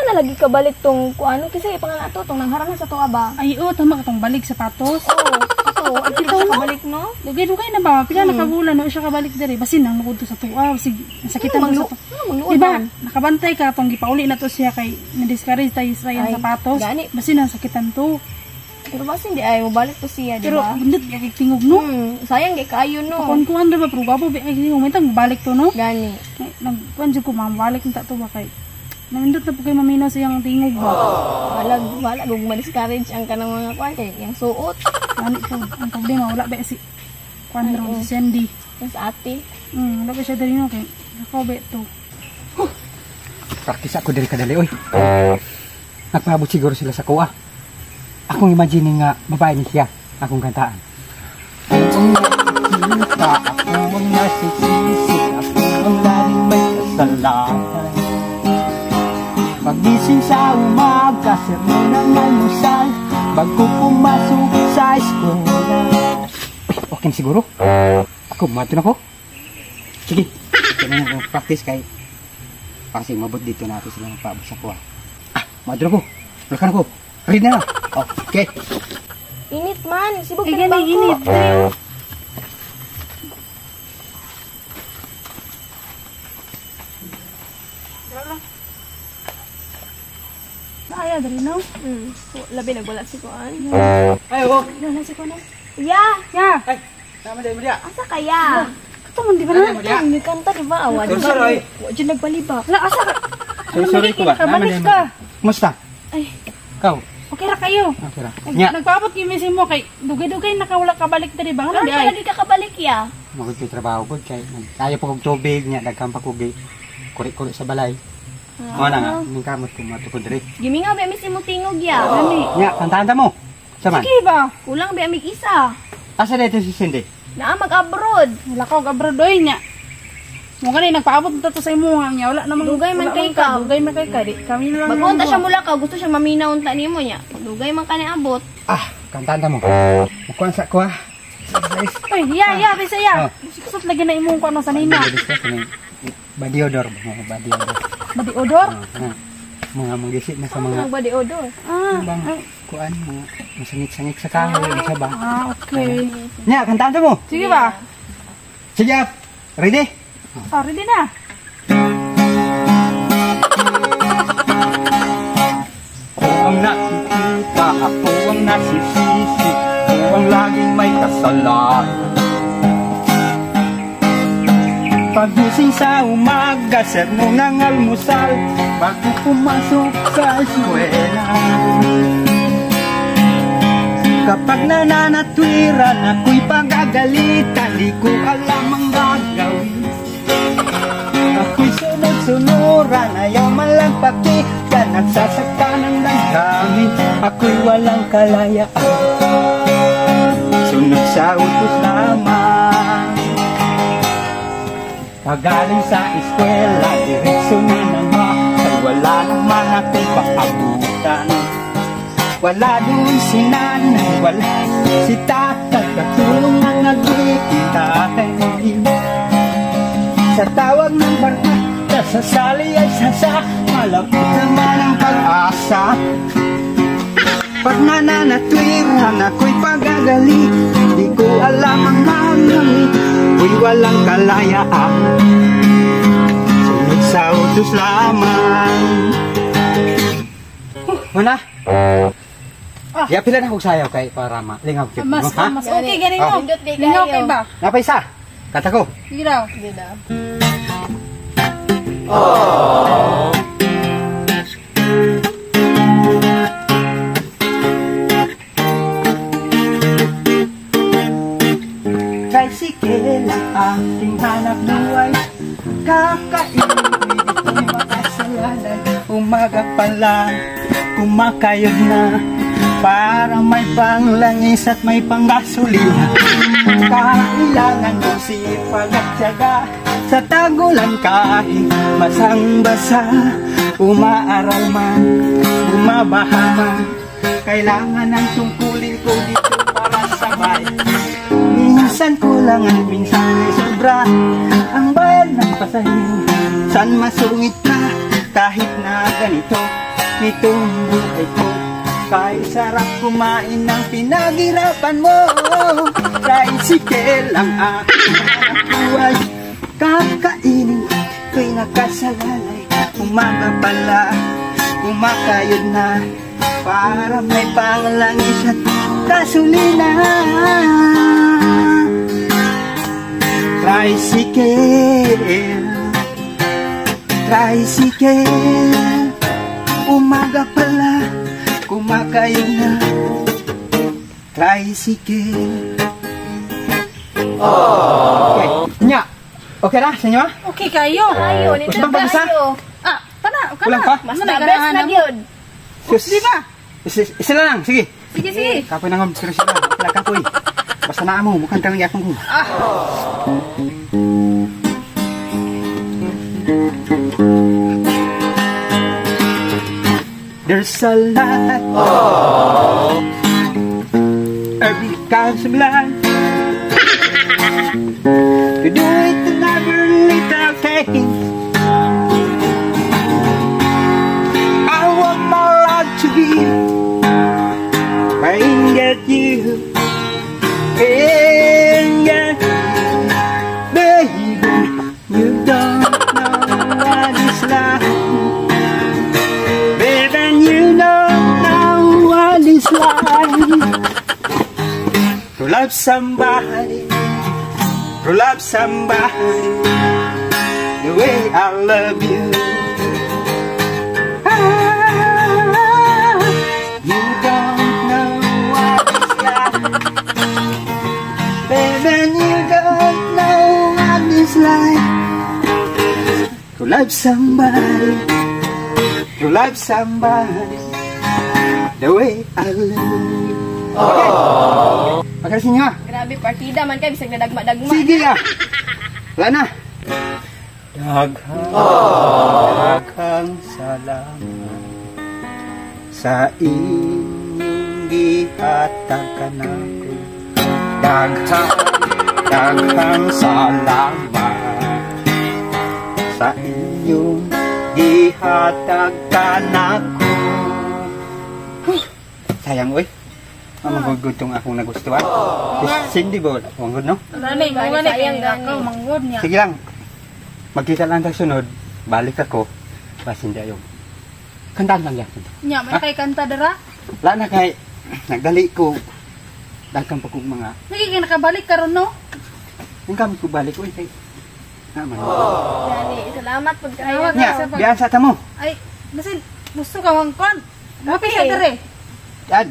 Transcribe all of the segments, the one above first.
na lagi kabalik tong kuano kasi pangalan ato tong nangharang na sa tuwa ba. Ay, oh, tama ka tong balik sapatos. Oh, ato, ang Ito, siya no? kabalik no? Dugay-dugay na ba? Pila nakabulan no siya kabalik diri. Basin nang nukod to sa tuwa, sig sakitan Ano to sa tuwa. Ano magluod Diba? man? Nakabantay ka tong gipauli na to siya kay na-discourage tayo sa iyang Ay, sapatos. gani. Basin ang sakitan to. Pero basin di ay mobalik to siya, di Pero ba? bundot kay tingog no. Sayang kay kayo no. Kuan kuan ra ba pero gwapo ba kay tingog mitang balik to no. Gani. Ay, nagkuan jud ko mabalik ta to ba kay namindot na po kay maminaw sa iyang tingog ba. Wala wala gug ma-discourage ang kanang mga kuan kay yang suot. Gani po ang problema wala ba si kuan ra si Sandy. Yung sa ate. Wala ba siya diri no kay nakaw ba to. Practice ako diri kadali oy. Nagpaabot siguro sila sa kuha. Akong imagine nga babae ni siya akong kantaan. Ako ang nakikita, ako ang nasisisi, ako ang laging may kasalanan. Pagising sa umaga, sermon ng almusal, bago pumasok sa eskwela. Uy, okay na siguro. Ako, mato na ko. Sige, kaya na akong practice kay kasi mabot dito natin sila magpaabot sa kuha. Ah, mato na ko. Wala ko. Ready na. Okay. Init man, sibog Ay, ka gani bangko. init. Diri, oh. Naaya diri no. Labi nagwala si kuan. Ay, oh. Wala si kuan. Ya, Ya, Ay, tama din mo diya. asa kaya? kato man di ba na? Ang nagkanta di ba? Awa, di ba? Sorry. Wa jud nagbalibak. Wala asa ka. Sorry, sorry ko ba? Kabalik ka. Kumusta? Ay, Ikaw? Okay ra kayo. Okay ra. Nya, Nagpaabot gyud mi mo kay dugay-dugay nakawala kabalik diri ba? Ano ano di ka ay? lagi ka kabalik ya? magod ko'y trabaho ko kay ayaw pa kog tubig nya daghan pa kog kuri-kuri sa balay. Mo na nga, ning kamot ko matukod diri. Gimingaw ba mi si mo tingog ya? Gani. Nya, kantahan ta mo. Saman. Sige ba? Kulang ba mig isa? Asa dito si Cindy? Naa mag-abroad. Wala ka og abroad oy nya. Mo gani nagpaabot na to sa imo nga nya wala namang Dugay man wala kay ka, ka. dugay man kay ka di kami na lang. Bago unta siya mula ka, gusto siya maminaw unta nimo niya. Dugay man ka ni abot. Ah, kantahan ta mo. Mukuan sa ko ah. Oy, ya ya bisa ya. Oh. Kusot lagi na imong kuno sa nina. Body odor, mga body odor. Body odor? Ah, mga manggisip na sa Ano mga body odor? Ah. bang ay, kuan mga masangit-sangit sa kahoy sa ba. Ah, okay. Nya, kantahan ta mo. Sige ba? Sige, ah. Ready? Ah, ready na. Ako ang nakikita, ako ang nasisisi, ako ang laging may kasalanan. Pagising sa umaga, sermon ng almusal, bago pumasok sa eskwela. Kapag nananatwiran, ako'y pagagalitan, di ko alam ang gagawin. Ako'y sunod-sunuran, ayaw man lang pakinggan, nagsasakta ng damdamin, ako'y walang kalayaan. Sunod sa utos lamang. Pagaling sa eskwela, diretso na naman, ay wala naman akong paabutan. Wala dun si nanay, wala si tatay, katulong ang nag-iintay. Sa tawag ng barkada, sa sali ay sasa, malapit naman ang pag-asa. Pag nananatwiran, ako'y pagagali, di ko alam ang gagawin, ako'y walang kalayaan. Sunod sa utos lamang. Mana? Ah. Ya pila na kog sayaw kay para malingaw gyud. Mas Ha? mas okay gani Oh. no. Nindot kay Lingaw kayo. kay ba? Napay isa. Kata ko. Sige daw. Sige daw. Tricycle ang aking hanap buhay, kakainin ko'y makasalanan. Umaga pa lang, kumakayod na, para may panglangis at may panggasolina. Kailangan ng sipag at tiyaga, sa tagulan kahit basang-basa. Umaaral man, bumabaha man, kailangan ng tungkulin ko dito para sa bayan. Minsan kulang at minsan ay sobra ang bayad ng pasahero. San masungit ka kahit na ganito, Nitong buhay ko, kay sarap kumain ng pinaghirapan mo. Tricycle ang aking buhay, kakainin ko'y nakasalalay. Umaga pala, kumakayod na, para may panglangis at gasolina. Tricycle, tricycle, umaga pala, kumakayod na. Tricycle. Okay. Nya, okay na sa inyo? Okay kayo. Ayo, nito Gusto bang pag-isa? kayo. Ah, pana, kana. Kulang pa? Mas Ano the na, best na ganahan mo? gyud. Sus. Di ba? Isa lang, sige. Sige, sige. Kapoy na nga, pero sila. Wala kapoy. Basta na mo, mukhang kang yakong ko. Ah. There's a lot, every kind of life to do it another little thing. I want my life to be I get you, and get baby, you don't know what it's like. Baby, you don't know what it's like to love somebody, to love somebody the way I love you. Ah, you don't know what it's like. Baby, you don't know what it's like to love somebody, to love somebody the way I love you. Okay. Pagkarasin niyo ah. Grabe partida man kay bisag nadagma-dagma. Sige ah. Wala na. Daghang salamat sa inyong gihatag kanako. Daghang salamat sa inyong gihatag kanako. Huh, sayang oy. Mamagod tong akong nagustuhan. Si Cindy ba? Manggod no? Gani, gani, Sayang, sayang gani. Ako, manggod niya. Sige lang. Magkita lang tayo sunod. Balik ako. Basin dayo. Kantaan lang yan. Nya, may kay kanta dara. Wala na kay nagdali ko. Daghan pa kong mga. Nagiging nakabalik karon no? Yung kami ko balik oy kay. Naman. Gani, salamat pud kayo. Salamat. Nya, biyan sa tamo. Ay, basin gusto ka mang kon. Okay sa dere. Dad.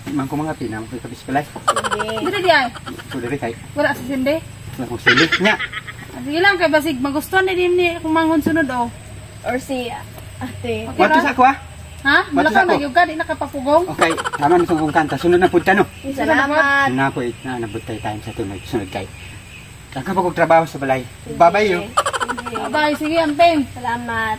Man ko mga pinam ko kapis palay. Sige. Dere di ay. So diri kay. Wala sa sinde. Wala kong sili. Nya. Sige lang kay basig magustuhan ni din ni kung manghon sunod oh. Or si ate. Okay Wato ra? sa ako ah. Ha? Wato Wala sa ka ako. na gyud ka di nakapapugong. Okay, tama na itong kong kanta. Sunod na punta no. Salamat. Na ako na nabot tayo time sa tunod. Sunod kay. Daghan pa kong trabaho sa balay. Bye-bye yo. Sige. Bye, sige amping. Salamat.